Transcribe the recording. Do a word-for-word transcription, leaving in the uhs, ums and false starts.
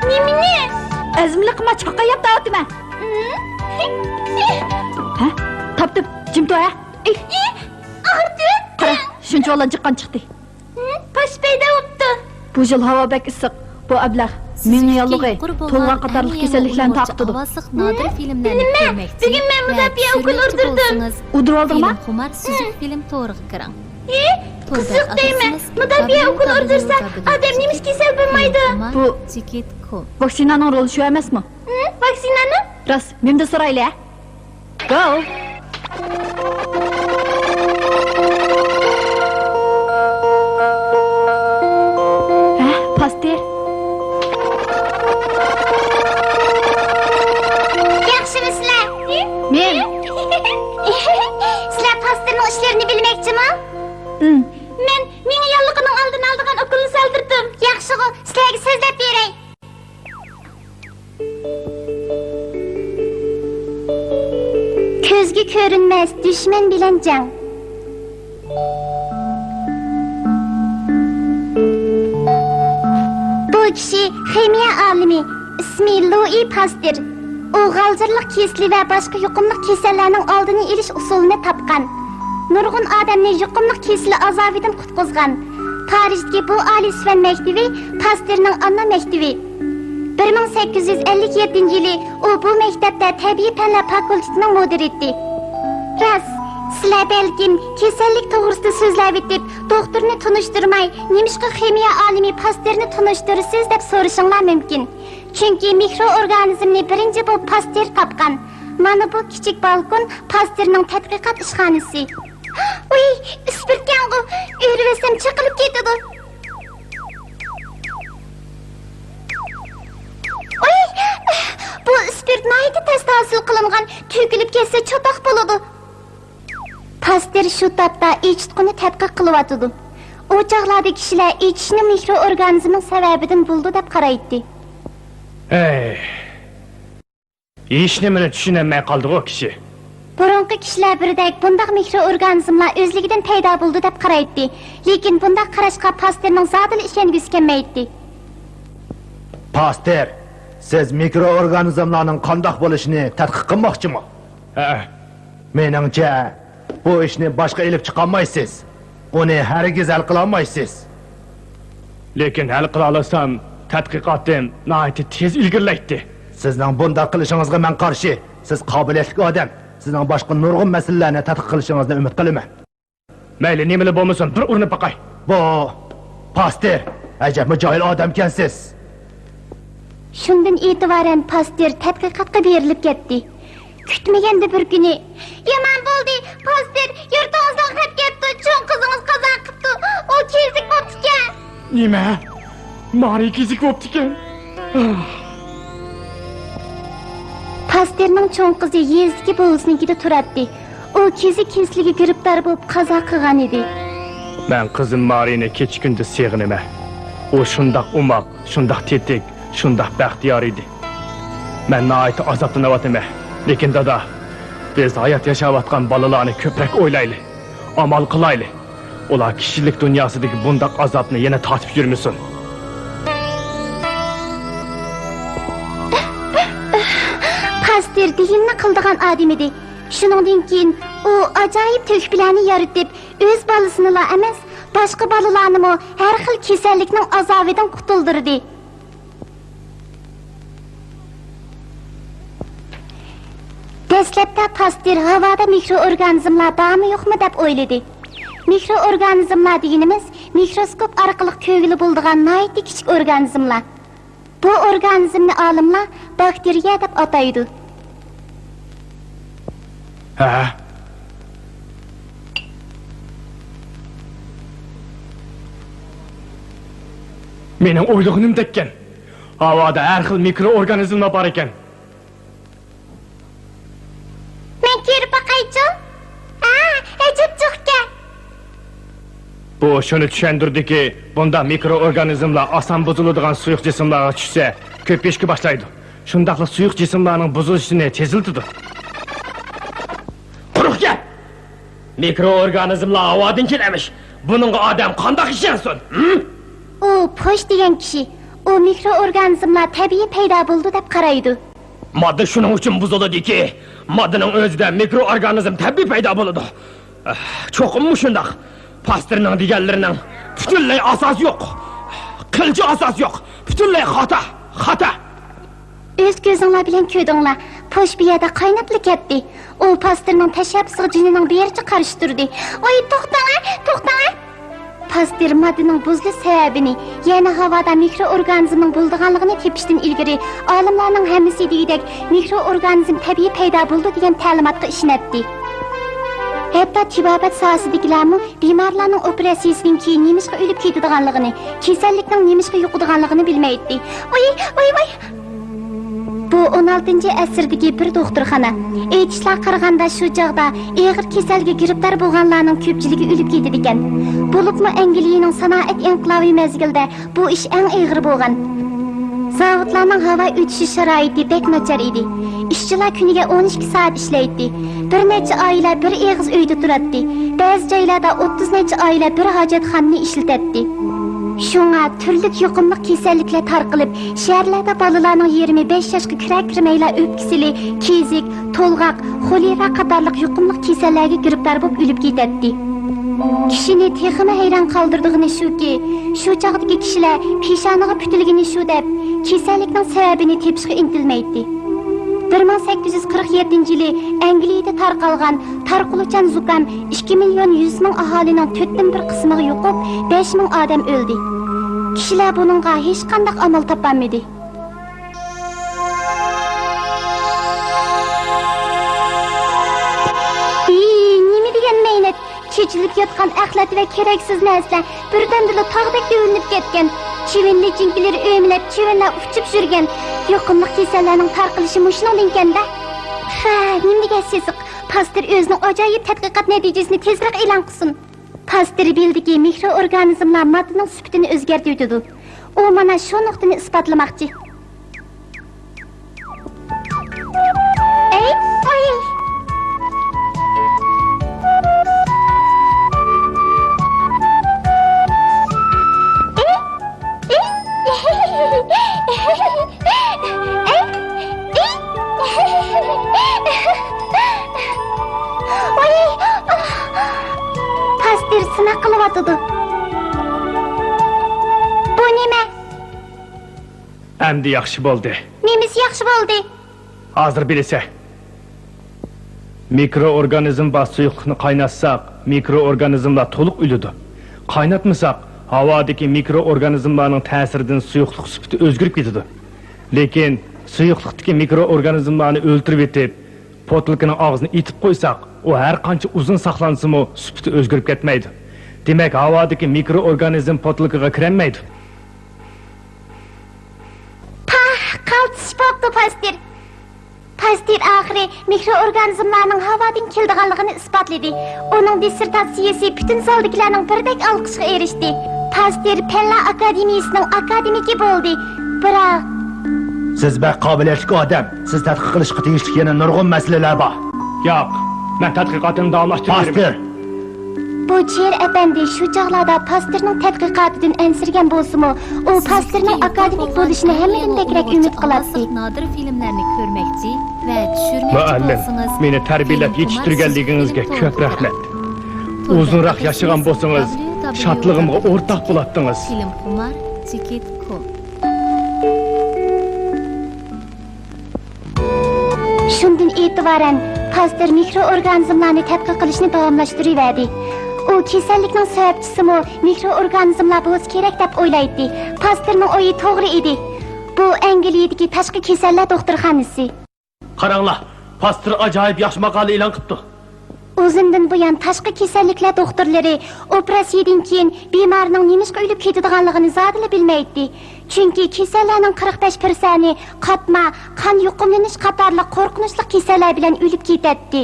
نېمىنى؟ ئەزمىلىك قىلما، چاققان يەپ تارتىمەن. ھە؟ تاپتىم. جىم تۇر، ھە؟ ئاغرىدى. قارا، شۇنچە بالا جىققان چىقتى. پاش پەيدا بوپتۇ. بۇ يىل ھاۋا بەك ئىسسىق. بۇ ئەبلەخ مېڭە ياللۇغى، تولغاق قاتارلىق كېسەللىكلەرنى تارقىتىدۇ. نېمە؟ بۈگۈن مەن مۇداپىئە ئوكۇل ئۇردۇردۇم. ئۇدۇرۇۋالدىڭما؟ فىلىم خۇمار سۈزۈك فىلىم تورىغا كىرىڭ. ھې، قىزىق دەيمەن. مۇداپىئە ئوكۇل ئۇردۇرسا، ئادەم نېمىشقا كېسەل بولمايدۇ؟ بۇ ۋاكسىنانىڭ رولى شۇ ئەمەسمۇ؟ ھە، ۋاكسىنانىڭ؟ راست، مېنىڭدىن سورايلى، ھە؟ گو! ھە، پاستېر؟ ياخشىمۇسىلەر؟ مەن. سىلەر پاستېرنىڭ ئىشلىرىنى بىلمەكچىمۇ؟ ئىم. مەن مېڭە ياللۇغىنىڭ ئالدىنى ئالىدىغان ئوكۇلنى سالدۇردۇم. ياخشىغۇ، سىلەرگە سۆزلەپ بېرەي. كۆزگە كۆرۈنمەس دۈشمەن بىلەن جەڭ. بۇ كىشى خىمىيە ئالىمى، ئىسمى لۇئى پاستېر. ئۇ غالجىرلىق كېسىلى ۋە باشقا يۇقۇملۇق كېسەللەرنىڭ ئالدىنى ئېلىش ئۇسۇلىنى تاپقان. نۇرغۇن ئادەمنى يۇقۇملۇق كېسىلى ئازابىدىن قۇتقۇزغان. پارىژدىكى بۇ ئالىي سۈپەن مەكتىۋى پاستېرنىڭ ئانا مەكتىۋى. بىر مىڭ سەككىز يۈز ئەللىك يەتتىنچى يىلى ئۇ بۇ مەكتەپتە تەبىئىي پەنلەر فاكۇلتېتىنىڭ مۇدىرى ئىدى. راست، سىلەر بەلكىم كېسەللىك توغرىسىدا سۆزلەۋېتىپ، دوختۇرنى تونۇشتۇرماي، نېمىشقا خىمىيە ئالىمى پاستېرنى تونۇشتۇرىسىز دەپ سورىشىڭلار مۇمكىن. چۈنكى مىكرو ئورگانىزمنى بىرىنچى بولۇپ پاستېر تاپقان. مانا بۇ كىچىك بالكون پاستېرنىڭ تەتقىقات ئىشخانىسى. ئۇي، ئىسپىرتكەنغۇ، ئۆرۈۋەتسەم چېقىلىپ كېتىدۇ. ئۇي، بۇ ئىسپىرت ناھايىتى تەستە ھاسىل قىلىنغان، تۆكۈلۈپ كەتسە چاتاق بولىدۇ. پاستېر شۇ تاپتا ئېچىتقۇنى تەتقىق قىلىۋاتىدۇ. ئۇ چاغلاردا كىشىلەر ئېچىشنى مىكرو ئورگانىزمنىڭ سەۋەبىدىن بولىدۇ دەپ قارايتتى. ھەي، ھېچنېمىنى چۈشىنەلمەي قالدىغۇ كىشى. بۇرۇنقى كىشىلەر بىردەك بۇنداق مىكرو ئورگانىزملار ئۆزلۈكىدىن پەيدا بولىدۇ دەپ قارايتتى. لېكىن بۇنداق قاراشقا پاستېرنىڭ زادىلا ئىشەنگۈسى كەلمەيتتى. پاستېر، سىز مىكرو ئورگانىزملارنىڭ قانداق بولۇشىنى تەتقىق قىلماقچىمۇ؟ ھە. مېنىڭچە، بۇ ئىشنى باشقا ئېلىپ چىقالمايسىز. ئۇنى ھەرگىز ھەل قىلالمايسىز. لېكىن ھەل قىلالىسام، تەتقىقاتىم ناھايىتى تېز ئىلگىرىلەيتتى. سىزنىڭ بۇنداق قىلىشىڭىزغا مەن قارشى. سىز قابىلىيەتلىك ئادەم. سىزنىڭ باشقا نۇرغۇن مەسىلىلەرنى تەتقىق قىلىشىڭىزنى ئۈمىد قىلىمەن. مەيلى، نېمىلا بولمىسۇن، بىر ئۇرۇنۇپ باقاي. بۇ پاستېر، ئەجەبمۇ جاھىل ئادەمكەنسىز. شۇندىن ئېتىبارەن پاستېر تەتقىقاتقا بېرىلىپ كەتتى. كۈتمىگەندە بىر كۈنى، يامان بولدى، پاستېر، يۇرتىڭىزدىن خەت كەپتۇ، چوڭ قىزىڭىز قازا قىپتۇ، ئۇ كېسىلىك بوپتىكەن. نېمە؟ مارى كېسىلىك بوپتىكەن. پاستېرنىڭ چوڭ قىزى يېزىدىكى بوۋىسىنىڭكىدە تۇراتتى. ئۇ كېسەلگە گىرىپتار بولۇپ، قازا قىلغان ئىدى. مەن قىزىم مارىنى كېچە-كۈندۈز سېغىنىمەن. ئۇ شۇنداق ئوماق، شۇنداق تېتىك، شۇنداق بەختىيار ئىدى. مەن ناھايىتى ئازابلىنىۋاتىمەن. لېكىن دادا، بىز ھايات ياشاۋاتقان بالىلارنى كۆپرەك ئويلايلى، ئامال قىلايلى. ئۇلار كىشىلىك دۇنياسىدىكى بۇنداق ئازابنى يەنە تارتىپ يۈرمىسۇن. پاستېر دېگىنىنى قىلىدىغان ئادەم ئىدى. شۇنىڭدىن كېيىن ئۇ ئاجايىپ تۆھپىلەرنى يارىتىپ، ئۆز بالىسىنىلا ئەمەس، باشقا بالىلارنىمۇ ھەر خىل كېسەللىكنىڭ ئازابىدىن قۇتۇلدۇردى. دەسلەپتە پاستېر ھاۋادا مىكرو ئورگانىزملار بارمۇ يوقمۇ دەپ ئويلىدى. مىكرو ئورگانىزملار دېگىنىمىز مىكروسكوپ ئارقىلىق كۆرگىلى بولىدىغان ناھايىتى كىچىك ئورگانىزملار. بۇ ئورگانىزمنى ئالىملار باكتېرىيە دەپ ئاتايدۇ. ھە؟ مېنىڭ ئويلىغىنىمدەككەن. ھاۋادا ھەر خىل مىكرو ئورگانىزملار بار ئىكەن. مەن كۆرۈپ باقايچۇ؟ ھە، ئەجەب جىقكەن. بۇ شۇنى چۈشەندۈردىكى، بۇنداق مىكرو ئورگانىزملار ئاسان بۇزۇلىدىغان سۇيۇق جىسىملارغا چۈشسە، كۆپىيىشكە باشلايدۇ. شۇنداقلا سۇيۇق جىسىملارنىڭ بۇزۇلۇشىنى تېزلىتىدۇ. قۇرۇق گەپ! مىكرو ئورگانىزملار ھاۋادىن كېلەمىش. بۇنىڭغا ئادەم قانداق ئىشەنسۇن؟ ھىم؟ ئۇ پوش دېگەن كىشى، ئۇ مىكرو ئورگانىزملار تەبىئىي پەيدا بولىدۇ دەپ قارايدۇ. ماددا شۇنىڭ ئۈچۈن بۇزۇلىدۇكى، ماددىنىڭ ئۆزىدە مىكرو ئورگانىزم تەبىئىي پەيدا بولىدۇ. ئەھ، چوقۇممۇ شۇنداق. پاستېرنىڭ دېگەنلىرىنىڭ پۈتۈنلەي ئاساسى يوق. قىلچە ئاساسى يوق. پۈتۈنلەي خاتا. خاتا. ئۆز كۆزۈڭلار بىلەن كۆردۈڭلار. پوش بۇ يەردە قايناپلا كەتتى. ئۇ پاستېرنىڭ تەشەببۇسىغا جېنىنىڭ بېرىچە قارشى تۇردى. ۋاي، توختاڭە، توختاڭە! پاستېر ماددىنىڭ بۇزۇلۇش سەۋەبىنى، يەنى ھاۋادا مىكرو ئورگانىزمنىڭ بولىدىغانلىقىنى تېپىشتىن ئىلگىرى، ئالىملارنىڭ ھەممىسى دېگۈدەك مىكرو ئورگانىزم تەبىئىي پەيدا بولىدۇ دېگەن تەلىماتقا ئىشىنەتتى. ھەتتا تېبابەت ساھەسىدىكىلەرمۇ بىمارلارنىڭ ئوپېراتسىيىسىدىن كېيىن نېمىشقا ئۆلۈپ كېتىدىغانلىقىنى، كېسەللىكنىڭ نېمىشقا يۇقىدىغانلىقىنى بىلمەيتتى. ۋاي، ۋاي، ۋاي! بۇ ئون ئالتىنچى ئەسىردىكى بىر دوختۇرخانا. ئېيتىشلارغا قارىغاندا، شۇ چاغدا ئېغىر كېسەلگە گىرىپتار بولغانلارنىڭ كۆپچىلىكى ئۆلۈپ كېتىدىكەن. بولۇپمۇ ئەنگلىيىنىڭ سانائەت ئىنقىلابى مەزگىلىدە بۇ ئىش ئەڭ ئېغىر بولغان. زاۋۇتلارنىڭ ھاۋا ئۆتۈشۈش شارائىتى بەك ناچار ئىدى. ئىشچىلار كۈنىگە ئون ئىككى سائەت ئىشلەيتتى. بىر نەچچە ئائىلە بىر ئېغىز ئۆيدە تۇراتتى. بەزى جايلاردا ئوتتۇز نەچچە ئائىلە بىر ھاجەتخانىنى ئىشلىتەتتى. شۇڭا تۈرلۈك يۇقۇملۇق كېسەللىكلەر تارقىلىپ، شەھەرلەردە بالىلارنىڭ يېرىمى بەش ياشقا كىرەر-كىرمەيلا ئۆپكە سىلى، كېزىك، تولغاق، خولېرا قاتارلىق يۇقۇملۇق كېسەللەرگە گىرىپتار بولۇپ ئۆلۈپ كېتەتتى. كىشىنى تېخىمۇ ھەيران قالدۇرىدىغىنى شۇكى، شۇ چاغدىكى كىشىلەر پېشانىغا پۈتۈلگىنى شۇ دەپ، كېسەللىكنىڭ سەۋەبىنى تېپىشقا ئىنتىلمەيتتى. بىر مىڭ سەككىز يۈز قىرىق يەتتىنچى يىلى ئەنگلىيىدە تارقالغان تارقىلىۋچان زۇكام ئىككى مىليون يۈز مىڭ ئاھالىنىڭ تۆتتىن بىر قىسمىغا يۇقۇپ، بەش مىڭ ئادەم ئۆلدى. كىشىلەر بۇنىڭغا ھېچقانداق ئامال تاپالمىدى. ئى، نېمە دېگەن مەينەت! چېچىلىپ ياتقان ئەخلەت ۋە كېرەكسىز نەرسىلەر بىردەمدىلا تاغدەك تۆۋىلىنىپ كەتكەن. چىۋىن لىچىنكىلىرى ئۆمىلەپ، چىۋىنلەر ئۇچۇپ يۈرگەن. يۇقۇملۇق كېسەللەرنىڭ تارقىلىشى مۇشۇنىڭدىن ئىكەن-دە. ھە، نېمە دېگەن سېسىق! پاستېر ئۆزىنىڭ ئاجايىپ تەتقىقات نەتىجىسىنى تېزرەك ئېلان قىلسۇن. پاستېر بىلدىكى، مىكرو ئورگانىزملار ماددىنىڭ سۈپىتىنى ئۆزگەرتىۋېتىدۇ. ئۇ مانا شۇ نۇقتىنى ئىسپاتلىماقچى. ئەي، ئاي! ئەي! پاستېر سىناق قىلىۋاتىدۇ. بۇ نېمە؟ ئەمدى ياخشى بولدى. نېمىسى ياخشى بولدى؟ ھازىر بىلىسەن. مىكرو ئورگانىزم بار سۇيۇقلۇقنى قايناتساق، مىكرو ئورگانىزملار تولۇق ئۆلىدۇ. قايناتمىساق، ھاۋادىكى مىكرو ئورگانىزملارنىڭ تەسىرىدىن سۇيۇقلۇق سۈپىتى ئۆزگىرىپ كېتىدۇ. لېكىن سۇيۇقلۇقتىكى مىكرو ئورگانىزملارنى ئۆلتۈرۈۋېتىپ، پوتۇلكىنىڭ ئاغزىنى ئېتىپ قويساق، ئۇ ھەر قانچە ئۇزۇن ساقلانسىمۇ، سۈپىتى ئۆزگىرىپ كەتمەيدۇ. دېمەك، ھاۋادىكى مىكرو ئورگانىزم پوتۇلكىغا كىرەلمەيدۇ. پاھ، قالتىس بوپتۇ، پاستېر. پاستېر ئاخىرى مىكرو ئورگانىزملارنىڭ ھاۋادىن كېلىدىغانلىقىنى ئىسپاتلىدى. ئۇنىڭ دىسسېرتاتسىيىسى پۈتۈن زالدىكىلەرنىڭ بىردەك ئالقىشىغا ئېرىشتى. پاستېر پەنلەر ئاكادېمىيىسىنىڭ ئاكادېمىكى بولدى. بىراق، سىز بەك قابىلىيەتلىك ئادەم. سىز تەتقىق قىلىشقا تېگىشلىك يەنە نۇرغۇن مەسىلىلەر بار. ياق، مەن تەتقىقاتىمنى داۋاملاشتۇرۇۋېرىمەن. پاستېر! بۇ چېر ئەپەندى شۇ چاغلاردا پاستېرنىڭ تەتقىقاتىدىن ئەنسىرىگەن بولسىمۇ، ئۇ پاستېرنىڭ ئاكادېمىك بولۇشىنى ھەممىدىن بەكرەك ئۈمىد قىلاتتى. نادىر فىلىملەرنى كۆرمەكچى ۋە چۈشۈرمەكچى مۇئەللىم، بولسىڭىز، مېنى تەربىيەلەپ يېتىشتۈرگەنلىكىڭىزگە كۆپ رەھمەت. ئۇزۇنراق ياشىغان بولسىڭىز، شادلىقىمغا ئورتاق بولاتتىڭىز. فىلىم خۇمار چېكىت كوم. شۇندىن ئېتىبارەن پاستېر مىكرو ئورگانىزملارنى تەتقىق قىلىشنى داۋاملاشتۇرۇۋەردى. ئۇ كېسەللىكنىڭ سەۋەبچىسىمۇ مىكرو ئورگانىزملار بولسا كېرەك دەپ ئويلايتتى. پاستېرنىڭ ئويى توغرا ئىدى. بۇ ئەنگلىيىدىكى تاشقى كېسەللەر دوختۇرخانىسى. قاراڭلار، پاستېر ئاجايىپ ياخشى ماقالە ئېلان قىپتۇ. ئۇزۇندىن بۇيان تاشقى كېسەللىكلەر دوختۇرلىرى ئوپېراتسىيىدىن كېيىن بىمارنىڭ نېمىشقا ئۆلۈپ كېتىدىغانلىقىنى زادىلا بىلمەيتتى. چۈنكى كېسەللەرنىڭ قىرىق بەش پىرسەنتى قاتما، قان يۇقۇملىنىش قاتارلىق قورقۇنچلۇق كېسەللەر بىلەن ئۆلۈپ كېتەتتى.